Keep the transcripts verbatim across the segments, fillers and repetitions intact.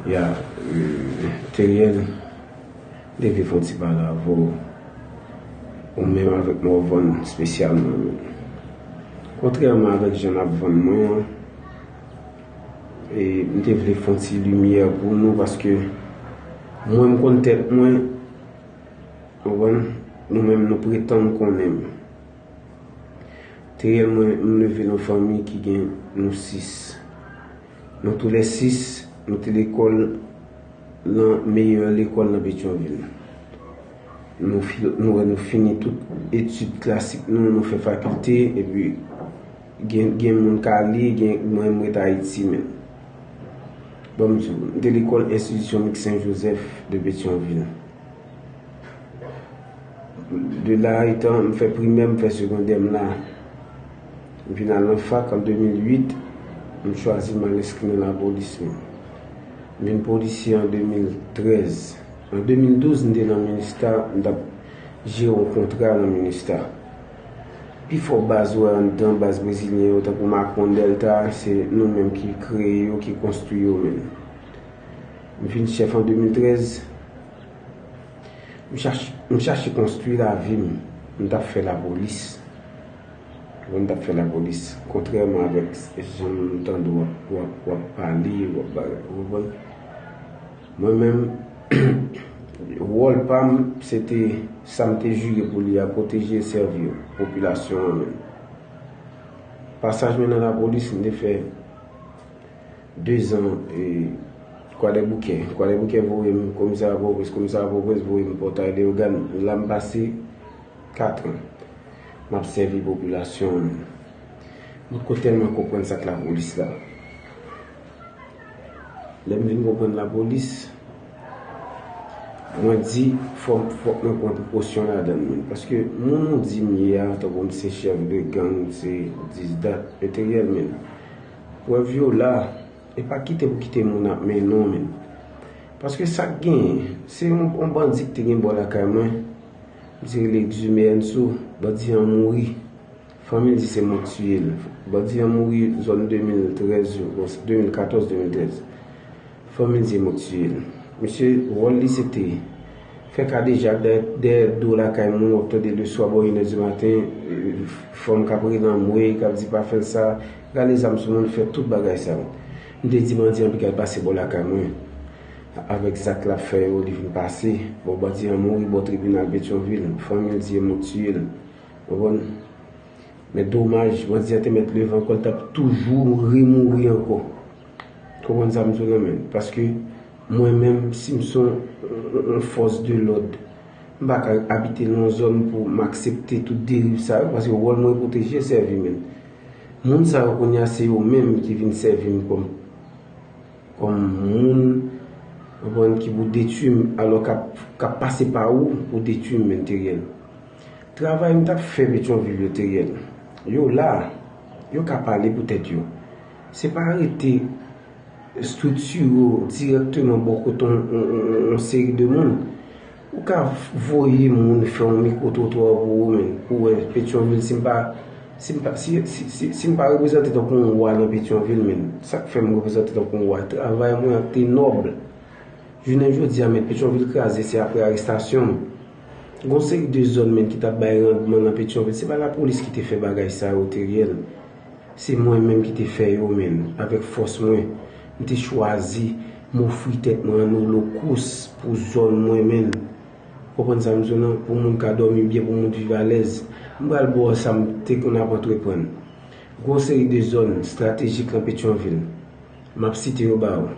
Ya, euh, Teriel, m te vle fè yon ti pale avè w, ou menm avèk Morvan espesyalman. Kontrèman avèk jan n ap vann mwen an, e m te vle fè yon ti limyè pou nou, paske mwen, m konn tèt mwen, konprann? Nou menm, nou pretann konnen m. Teriel, mwen, m leve nan fanmi ki gen nou sis. Nou toulè sis, nou te lekòl nan meyè lekòl nan Petyonvil. Nou, fi- nou, nou fini tout etid klasik nou, nou fè fakilte, epi gen, gen moun k ale, gen, mwen, m ret Ayiti menm. Bon, m di w, m te lekòl Enstitisyon Mik Sen Jozèf de Petyonvil. De la, etan m fè primè, m fè segondè m la. M vin al nan fak an de mil uit, m chwazi m al enskri nan lapolis menm. M vin polisye an de mil trèz. An de mil douz, m te nan Minista, m t ap jere yon kontra nan Minista. Pifò baz ou wè anndan, baz brezilyen yo, tankou Macon Delta, se nou menm ki kreye yo, ki konstwi yo menm. M vin chèf an de mil trèz. M chache, m chache konstwi lavi m. M t ap fè lapolis. Mwen, m t ap fè lapolis. Kontrèman avèk jan m tande w ap, w ap, w ap pale, w ap bagay. Ou konprann? Mwen menm, wòl pa m, se te sa m te jire pou li a, pwoteje e sèvi popilasyon an menm. Pasaj mwen nan lapolis, m te fè dezan, e, Kwadèboukè. Kwadèboukè voye m komisarya Pòtoprens, komisarya Pòtoprens voye m Pòtay Leyogàn. La m pase katran. M ap sèvi popilasyon an. Mwen tèlman konprann sa k lapolis la. Lè m vin konprann lapolis, mwen di, fò, fòk mwen pran prekosyon ladan l menm. Paske moun ou di m ye a, tankou m se chèf de gang, m se dis dat, Teriel menm. Prèv yo la, e pa kite pou kite moun ap mennen w menm. Paske sa k genyen, se yon, yon bandi ki te gen bò lakay mwen, misye rele Exumer Ansou, bandi an mouri. Fanmi l di se mwen k tiye l. Bandi an mouri zòn de mil trèz yo, bon, de mil katòz, de mil trèz. Fanmi l di mwen k tiye l. Misye, wòl li se te fè kadejak dèyè, dèyè do lakay moun, w ap tande leswa bò inè di maten, e, fanm k ap rele anmwey, k ap di pa fè l sa, rale zam sou moun, fè tout bagay sa yo. M te di bandi an piga l pase bò lakay mwen. Avèk zak l ap fè yo, li vin pase. Bon, bandi an mouri bò tribinal Petyonvil. Fanmi l di e mwen k tiye l. Konprann? Men domaj, bandi an te mèt leve ankò, l t ap toujou remouri ankò. Konprann sa m di w lan, men? Paske mwen menm, si m se yon, yon, yon fòs de lòd, m pa ka abite nan yon zòn pou m aksepte tout deriv sa yo, paske wòl mwen pwoteje e sèvi, men. Moun sa yo kounye a, se yo menm ki vin sèvi m kòm, kòm moun, konprann, ki pou detwi m, alò k ap, k ap pase pa ou pou detwi m, men, Teriel. Travay m t ap fè Petyonvil yo, Teriel, yo la, yo ka pale pou tèt yo. Se pa rete estrikti yo dirèkteman bò kote yon, yon, yon, yon, yon seri de moun. Ou ka voye moun fè yon mikwo twotwa pou ou menm, pou wè Petyonvil, si m pa, si m pa, si, si, si, si m pa reprezante tankou yon wa nan Petyonvil, menm, sa k fè m reprezante tankou yon wa? Travay mwen an te nòb. Jounen jodi a, men Petyonvil kraze, se apre arestasyon m. Gon seri de zòn, men, ki t ap bay randman nan Petyonvil, se pa lapolis ki te fè bagay sa yo, Teriel. Se mwen menm ki te fè yo, men, avèk fòs mwen. M te chwazi, m ofri tèt mwen an olokous pou zòn mwen, men. Konprann sa m di w lan? Pou moun ka dòmi byen, pou moun viv alèz. M pral ba w sa m te konn ap antreprann. Gon seri de zòn estratejik nan Petyonvil. M ap site yo ba w.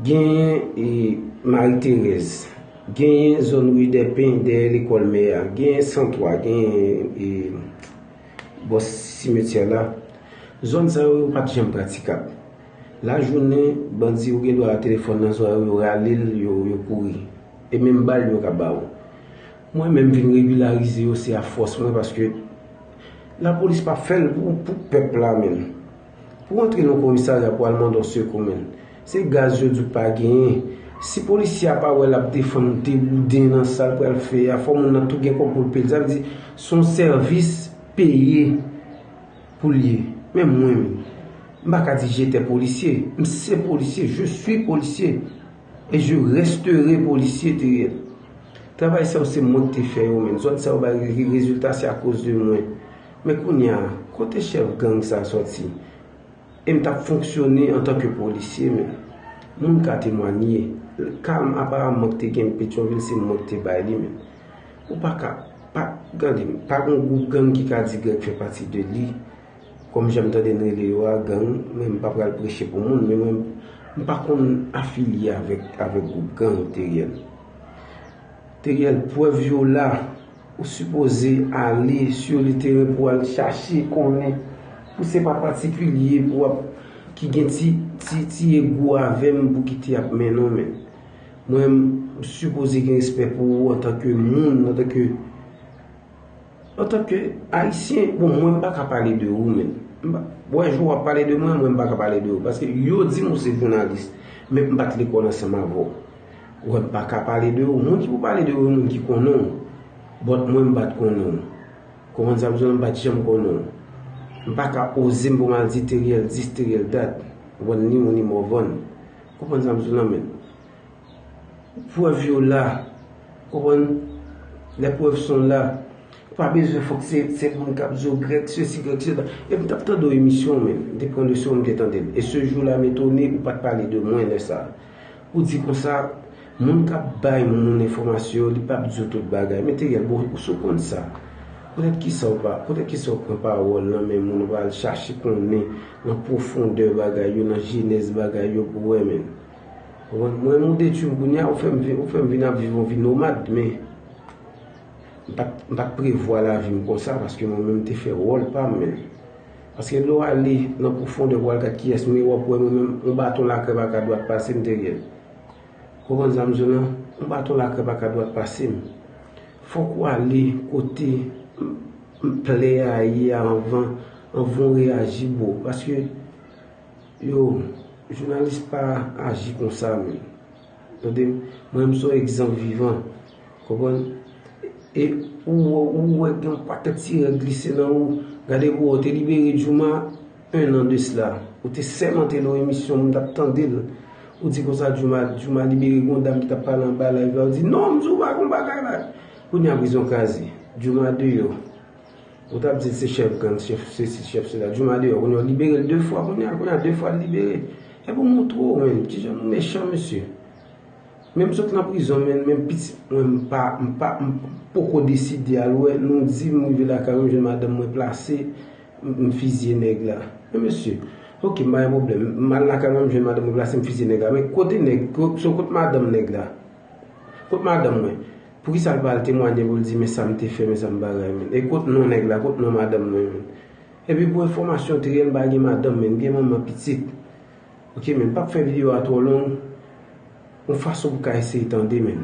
Genyen, e, Mari Terèz. Genyen zòn Ri dè Pen, dèyè lekòl mè a. Genyen Santwa, genyen, e, bò simetyè la. Zòn sa yo, yo pa t janm pratikab. Lajounen, bandi yo gen dwa telefòn nan zòrèy yo, yo rale l, yo, yo kouri. E menm bal yo ka ba w. Mwen menm vin regilarize yo, se a fòs mwen, paske lapolis pa fè l pou, pou pèp la menm. Pou w antre nan komisarya pou al mande yon sekou, menm, se gaz yo di w pa genyen. Si polisye a pa wè l ap defann debouden nan sa l pral fè a, fò moun nan tou gen kòb pou l peye l. Sa vle di, se yon sèvis peye pou l ye. Men mwen menm, M pa ka di j'étais policier. M se polisye. Je suis policier. Et je resterai policier, Teriel. Travay sa yo se mwen ki te fè yo, men. Zòn sa yo bay re-, rezilta, se akoz de mwen. Men kounye a, kote chèf gang sa sòti? E m t ap fonksyone antanke polisye, men. Moun ka temwanye. Ka m, aparaman, ki te gen Petyonvil, se mwen ki te bay li, men. Ou pa ka, pa, gade, pa gon gwoup gang ki ka di Greg fè pati de li. Kòm jan m tande n rele yo a, gang, mwen m pa pral preche pou moun, men mwen, m pa konn afilye avèk, avèk gwoup gang, Teriel. Teriel, prèv yo la, ou sipoze ale sur le terrain pou al chache konnen, pou se pa patikilye pou ap, ki gen ti, ti, ti ego avè m pou kite ap mennen w, men. Mwen, m sipoze gen respè pou ou antanke moun, antanke Antanke Ayisyen, bon, mwen m pa ka pale de ou, men. M pa, wè, jou w ap pale de mwen, mwen m pa ka pale de ou. Paske yo di m ou se jounalis, men m pa t lekòl ansanm avè w. Wè, m pa ka pale de ou. Moun ki pou pale de ou, moun ki konnen w. But mwen m pa t konnen w. Konprann sa m di w la, m pa t janm konnen w. M pa ka oze m pou m al di Teriel dis, Teriel dat. Wè, ni ou ni Morvan. Konprann sa m di w la, men. Prèv yo la. Konprann? Les preuves sont là. Pa bezwen fòk se, se moun k ap di w Greg sesi, Greg sela. Epi m t ap tande w emisyon, men. M te pran leson, m te tande l. E ce jour-là m'étonné, ou pa t pale de mwen lè sa a. Ou di konsa, moun k ap bay moun enfòmasyon yo, li p ap di w tout bagay. Men Teriel, bon, ou sou konn sa. Poutèt kisa w pa, poutèt kisa w pran pawòl nan men moun, ou pa al chache konnen nan pwofondè bagay yo, nan jenèz bagay yo pou wè, men. Ou konprann? Mwen, m ou detwi m kounye a, ou fè m vi-, ou fè m vin ap viv yon vi nomad, men m pa t, m pa t prevwa lavi m konsa, paske mwen menm m te fè wòl pa m, men. Paske lè w ale nan pwofondè pou w al gad kiyès m ye, w ap wè mwen menm, yon baton lakrè pa ka dwat pase m, Teriel. Konprann sa m di w lan? Yon baton lakrè pa ka dwat pase m. Fòk w ale kote m, m plè a ye a anvan, anvan w reyaji, bro. Paske Yo, jounalis pa aji konsa, men. Tande m, mwen, m se yon egzanp vivan. Konprann? E ou, ou wè gen yon pakèt ti règ glise nan ou. Gade pou wè, ou te libere Djouma un an de cela. Ou te sèmante nan yon emisyon, m t ap tande l. Ou di konsa, Djouma, Djouma libere, gen yon dam ki t ap pale anba live la. Ou di, non, m di w pa gen yon bagay la. Kounye a, prizon kraze. Djouma deyò. Ou t ap di l se chèf gang, chèf sesi, chèf sela. Djouma deyò, kounye a w libere l de fwa, kounye a, kounye a de fwa l libere. Epi w montre w, men, kijan nou mechan, mesye. Men m sot nan prizon, men, men pitit mwen, m pa, m pa, m poko deside al wè, nou di m rive lakay mwen, m jwenn madanm mwen plase, m, m fizye nèg la. Men mesye, oke, m pa gen pwoblèm. M al lakay mwen, m jwenn madanm mwen plase, m fizye nèg la. Men kote nèg, ko-, so kot madanm nèg la? Kot madanm mwen? Poukisa l pa al temwanye pou l di, men sa m te fè, men sa m bagay, men. E kot non nèg la, kot non madanm mwen, men. Epi pou enfòmasyon, Teriel, m pa gen madanm, men, m gen manman pitit. Oke, men, m p ap fè videyo a twò long. Yon fason pou w ka eseye tande, men.